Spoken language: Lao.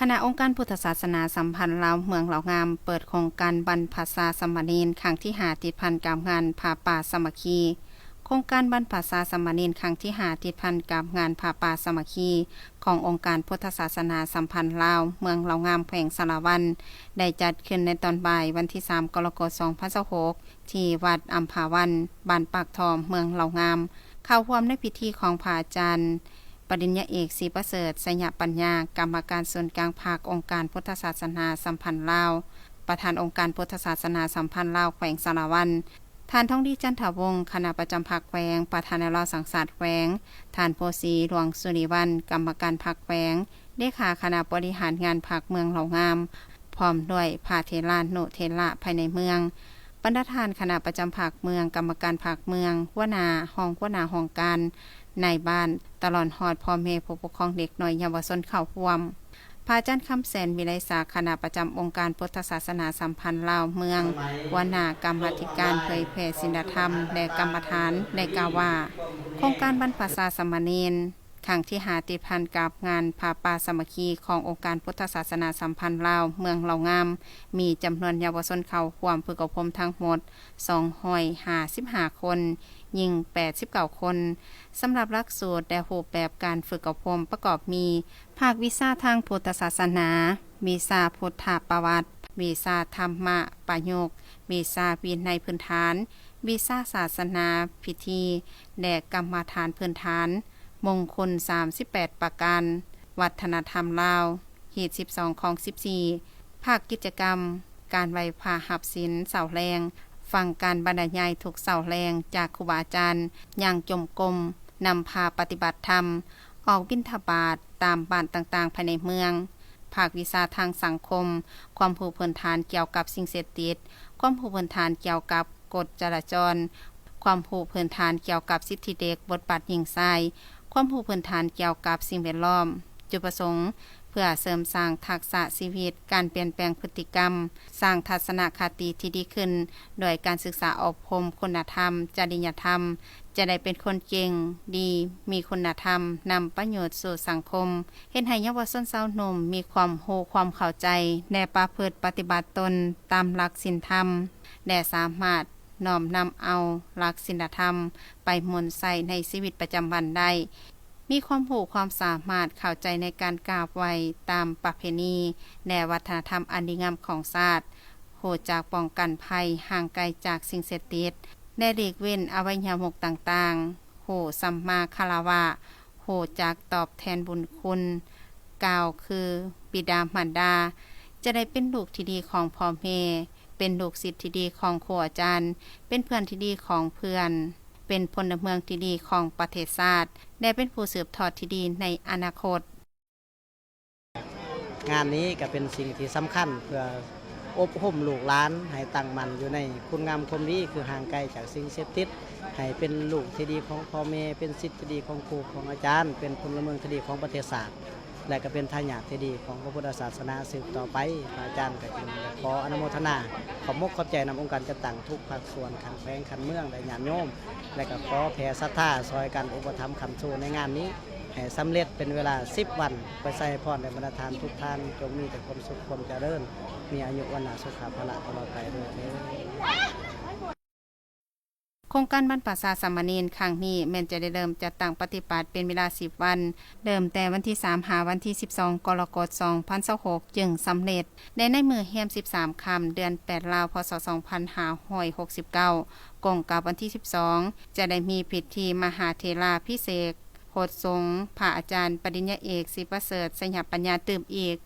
ຄະນະອົງການພຸດທະສາສະໜາສຳພັນລາວເມືອງເລົ່າງາມ ເປີດໂຄງການບັນພະຊາສາມະເນນຄັ້ງທີຫ້າ ຕິດພັນກັບງານຜ້າປ່າສາມັກຄີ. ໂຄງການບັນພະຊາສາມະເນນຄັ້ງທີຫ້າ ຕິດພັນກັບງານຜ້າປ່າສາມັກຄີ ຂອງອົງການພຸດທະສາສະໜາສຳພັນລາວເມືອງເລົ່າງາມ ແຂວງສາລະວັນ ໄດ້ຈັດຂຶ້ນໃນຕອນບ່າຍວັນທີສາມ ກໍລະກົດ ສອງພັນຊາວຫົກ ທີ່ວັດອຳພາວັນ ບ້ານປາກທອມ ເມືອງເລົ່າງາມ. ເຂົ້າຮ່ວມໃນພິທີຂອງພະອາຈານ ປະລິນຍາເອກ ສີປະເສີດ ໄຊຍະປັນຍາ ກຳມະການສູນກາງພັກອົງການພຸດທະສາສະໜາສຳພັນລາວ, ປະທານອົງການພຸດທະສາສະໜາສຳພັນລາວແຂວງສາລະວັນ, ທ່ານ ທອງດີ ຈັນທະວົງ ຄະນະປະຈຳພັກແຂວງ, ປະທານແນວລາວສ້າງຊາດແຂວງ, ທ່ານ ໂພສີ ຫຼວງສຸລິວັນ ກຳມະການພັກແຂວງ, ເລຂາຄະນະບໍລິຫານງານພັກເມືອງເລົ່າງາມ, ພ້ອມດ້ວຍພະເຖລານຸເຖລະພາຍໃນເມືອງ, ບັນດາທ່ານຄະນະປະຈຳພັກເມືອງ, ກຳມະການພັກເມືອງ, ຫົວໜ້າ, ຮອງຫົວໜ້າຫ້ອງການ, ນາຍບ້ານ, ຕະຫຼອດຮອດພໍ່ແມ່ຜູ້ປົກຄອງເດັກນ້ອຍເຍົາວະຊົນເຂົ້າຮ່ວມ. ພະອາຈານ ຄຳແສນ ວິໄລສັກ ຄະນະປະຈຳອົງການພຸດທະສາສະໜາສຳພັນລາວເມືອງ, ຫົວໜ້າກຳມາທິການເຜີຍແຜ່ສິນລະທຳ ແລະ ກຳມະຖານ ໄດ້ກ່າວວ່າ ໂຄງການບັນພະຊາສາມະເນນ ຄັ້ງທີຫ້າ ຕິດພັນກັບງານຜ້າປ່າສາມັກຄີຂອງອົງການພຸດທະສາສະໜາສຳພັນລາວເມືອງເລົ່າງາມ ມີຈຳນວນເຍົາວະຊົນເຂົ້າຮ່ວມຝຶກອົບຮົມທັງໝົດສອງຮ້ອຍຫ້າສິບຫ້າຄົນ, ຍິງແປດສິບເກົ້າຄົນ. ສຳລັບຫຼັກສູດ ແລະ ຮູບແບບການຝຶກອົບຮົມປະກອບມີ ພາກວິຊາທາງພຸດທະສາສະໜາ, ວິຊາພຸດທະປະຫວັດ, ວິຊາທຳມະປະຍຸກ, ວິຊາວິໄນພື້ນຖານ, ວິຊາສາສະໜາພິທີ ແລະ ກຳມະຖານພື້ນຖານ, ມົງຄຸນສາມສິບແປດປະການ, ວັດທະນະທຳລາວ, ຮີດສິບສອງ ຄອງສິບສີ່, ພາກກິດຈະກຳ ການໄຫວ້ພະຮັບສິນເຊົ້າແລງ, ຟັງການບັນລະຍາຍທຸກເຊົ້າແລງຈາກຄູບາອາຈານຢ່າງຈົມກົມ, ນຳພາປະຕິບັດທຳ, ອອກບິນທະບາດຕາມບ້ານຕ່າງໆພາຍໃນເມືອງ, ພາກວິຊາທາງສັງຄົມ, ຄວາມຮູ້ພື້ນຖານກ່ຽວກັບສິ່ງເສບຕິດ, ຄວາມຮູ້ພື້ນຖານກ່ຽວກັບ ກົດຈະລາຈອນ, ຄວາມຮູ້ພື້ນຖານກ່ຽວກັບສິດທິເດັກ, ບົດບາດຍິງຊາຍ, ຄວາມຮູ້ພື້ນຖານກ່ຽວກັບສິ່ງແວດລ້ອມ. ຈຸດປະສົງ ເພື່ອເສີມສ້າງທັກສະຊີວິດ, ການປ່ຽນແປງພຶດຕິກຳ, ສ້າງທັດສະນະຄະຕິທີ່ດີຂຶ້ນ ດ້ວຍການສຶກສາອົບຮົມຄຸນນະທຳ, ຈະລິຍະທຳ, ຈະໄດ້ເປັນຄົນເກັ່ງ, ດີ, ມີຄຸນນະທຳ, ນຳປະໂຫຍດສູ່ສັງຄົມ, ເຮັດໃຫ້ເຍົາວະຊົນຊາວໜຸ່ມມີຄວາມຮູ້ຄວາມເຂົ້າໃຈ ແລະ ປະພຶດປະຕິບັດຕົນຕາມຫຼັກສິນທຳ ແລະ ສາມາດນ້ອມນຳເອົາຫຼັກສິນລະທຳໄປໝູນໃຊ້ໃນຊີວິດປະຈຳວັນໄດ້, ມີຄວາມຮູ້ຄວາມສາມາດເຂົ້າໃຈໃນການກາບໄຫວ້ຕາມປະເພນີ ແລະ ວັດທະນະທຳອັນດີງາມຂອງຊາດ, ຮູ້ຈັກປ້ອງກັນໄພຫ່າງໄກຈາກສິ່ງເສບຕິດ ແລະ ຫຼີກເວັ້ນອະໄວຍະມຸກຕ່າງໆ, ຮູ້ສຳມາຄາລະວະ, ຮູ້ຈັກຕອບແທນບຸນຄຸນ ກ່າວຄືບິດາມານດາ, ຈະໄດ້ເປັນລູກທີ່ດີຂອງພໍ່ແມ່, ເປັນລູກສິດທີ່ດີຂອງຄູອາຈານ, ເປັນເພື່ອນທີ່ດີຂອງເພື່ອນ, ເປັນພົນລະເມືອງທີ່ດີຂອງປະເທດຊາດ ແລະ ເປັນຜູ້ສືບທອດທີ່ດີໃນອະນາຄົດ. ງານນີ້ກໍເປັນສິ່ງທີ່ສຳຄັນເພື່ອອົບຮົມລູກຫຼານໃຫ້ຕັ້ງໝັ້ນຢູ່ໃນຄຸນງາມຄວາມດີ ຄືຫ່າງໄກຈາກສິ່ງເສບຕິດ, ໃຫ້ເປັນລູກທີ່ດີຂອງພໍ່ແມ່, ເປັນສິດທີ່ດີຂອງຄູຂອງອາຈານ, ເປັນພົນລະເມືອງທີ່ດີຂອງປະເທດຊາດ ແລະ ກໍເປັນທາຍາດທີ່ດີຂອງພະພຸດທະສາສະໜາສືບຕໍ່ໄປ. ພະອາຈານກໍຈຶ່ງຂໍອະນຸໂມທະນາ ຂອບມົກຂອບໃຈນຳອົງການຈັດຕັ້ງທຸກພາກສ່ວນ, ຂັ້ນແຂວງ, ຂັ້ນເມືອງ ແລະ ຍາດໂຍມ, ແລະ ກໍຂໍແຜ່ສັດທາຊ່ອຍກັນອຸປະຖຳຄ້ຳຊູໃນງານນີ້ ໃຫ້ສຳເລັດເປັນເວລາສິບວັນ, ຂໍໄຊພອນແດ່ບັນດາທ່ານທຸກທ່ານ, ຈົ່ງມີແຕ່ຄວາມສຸກຄວາມຈະເລີນ, ມີອາຍຸວັນນະສຸຂະພະລະຕະຫຼອດໄປດ້ວຍເທີນ. ໂຄງການບັນພະຊາສາມະເນນຄັ້ງນີ້ ແມ່ນຈະໄດ້ເລີ່ມຈັດຕັ້ງປະຕິບັດເປັນເວລາສິບວັນ, ເລີ່ມແຕ່ວັນທີສາມ ຫາວັນທີສິບສອງ ກໍລະກົດ ສອງພັນຊາວຫົກ ຈຶ່ງສຳເລັດ ແລະ ໃນມື້ແຮມສິບສາມຄ່ຳ ເດືອນແປດລາວ ພ.ສ. ສອງພັນຫ້າຮ້ອຍຫົກສິບເກົ້າ ກົງກັບວັນທີສິບສອງ ຈະໄດ້ມີພິທີມະຫາເຖລາພິເສກ ໂພດສົງ ພະອາຈານປະລິນຍາເອກ ສີປະເສີດ ໄຊຍະປັນຍາ ຕື່ມອີກ.